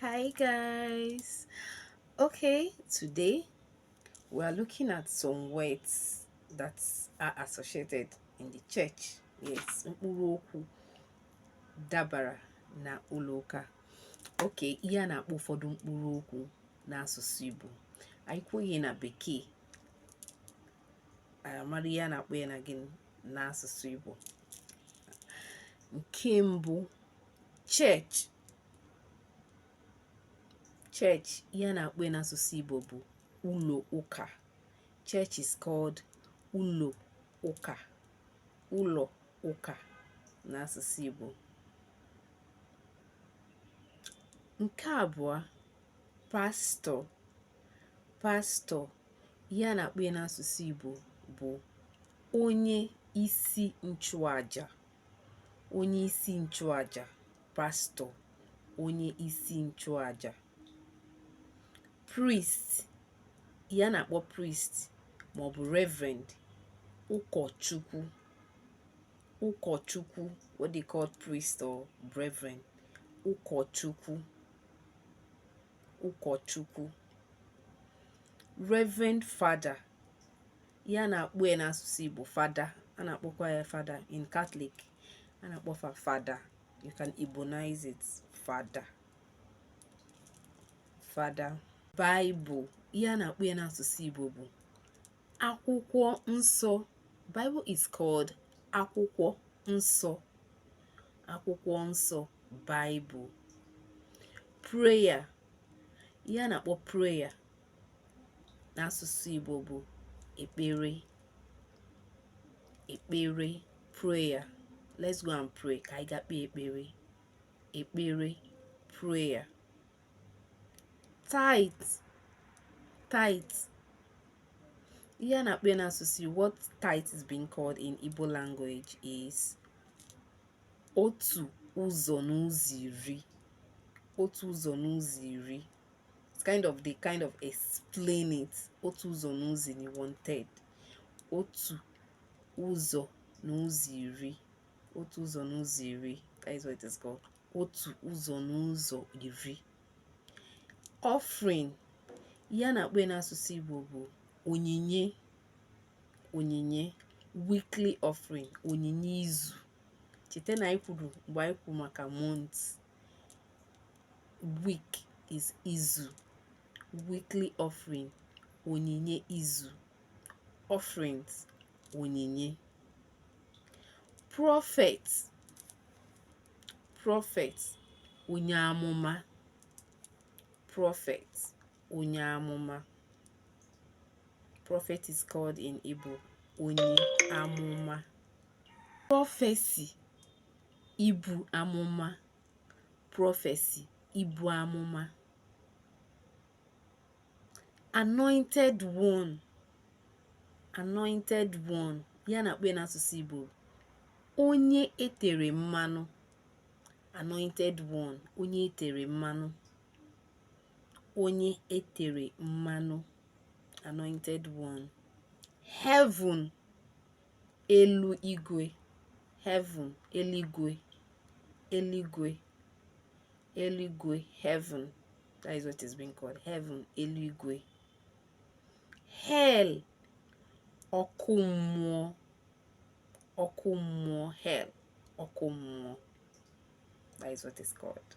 Hi guys. Okay, today we are looking at some words that are associated in the church. Yes, mkpụrụ okwu dabara na ụlọ ụka. Okay, ihe a na-akpọ ụfọdụ mkpụrụ okwu n'asụsụ Igbo. Anyị kwuo ihe na bekee, anyị amara ihe a na-akpọ ya na gịnị n'asụsụ Igbo. Nke mbụ, church. Church, ihe a na-akpọ ya n'asụsụ Igbo bụ ụlọ ụka. Church is called ụlọ ụka. Ụlọ ụka n'asụsụ Igbo. Nke abụọ, pastọ. Pastọ, ihe a na-akpọ ya n'asụsụ Igbo bụ onye isi nchụaja. Onye isi nchụaja, pastọ, onye isi nchụaja. Priest, ihe a na-akpọ priest maọbụ reverend, ụkọchukwu. Ụkọchukwu, what they call priest or reverend, ụkọchukwu. Ụkọchukwu. Reverend Father, ihe a na-akpọ ya n'asụsụ Igbo fada, a na-akpọkwa ya fada in Catholic, a na-akpọ fa fada. You can Igbonize it, fada. Fada. Bible, ihe a na-akpọ ya n'asụsụ Igbo bụ akwụkwọ nsọ. Bible is called akwụkwọ nsọ. Akwụkwọ nsọ, Bible. Prayer, ihe a na-akpọ prayer n'asụsụ Igbo bụ ekpere. Ekpere, prayer. Let's go and pray. Ka anyị gaa kpee ekpere. Ekpere, prayer. Tithe. Tithe, ihe a na-akpọ ya n'asụsụ, what tithe is being called in Igbo language is otu ụzọ n'ụzọ iri. Otu ụzọ n'ụzọ iri. It's kind of, they kind of explain it. Otu ụzọ n'ụzọ iri, one third. Otu ụzọ n'ụzọ iri. Otu ụzọ n'ụzọ iri, that is what it is called. Otu ụzọ n'ụzọ iri. Offering, ihe a na-akpọ ya n'asụsụ Igbo bụ onyinye. Onyinye, weekly offering, onyinye izu. Cheta na anyị kwuru mgbe anyị kwuru maka month, week is izu. Weekly offering, onyinye izu. Offerings, onyinye. Prophet. Prophet, onye amụma. Prophet, onye amụma. Prophet is called in Igbo onye amụma. Prophecy, ibu amụma. Prophecy, ibu amụma. Anointed one. Anointed one, ihe a na-akpọ ya n'asụsụ Igbo, onye etere mmanụ. Anointed one, onye etere mmanụ. Onye etere mmanụ, anointed one. Heaven, elu igwe. Heaven, eluigwe. Eluigwe. Eluigwe, heaven. That is what is being called heaven, eluigwe. Hell, ọkụ mmụọ. Ọkụ mmụọ, hell, ọkụ mmụọ. That is what it's called.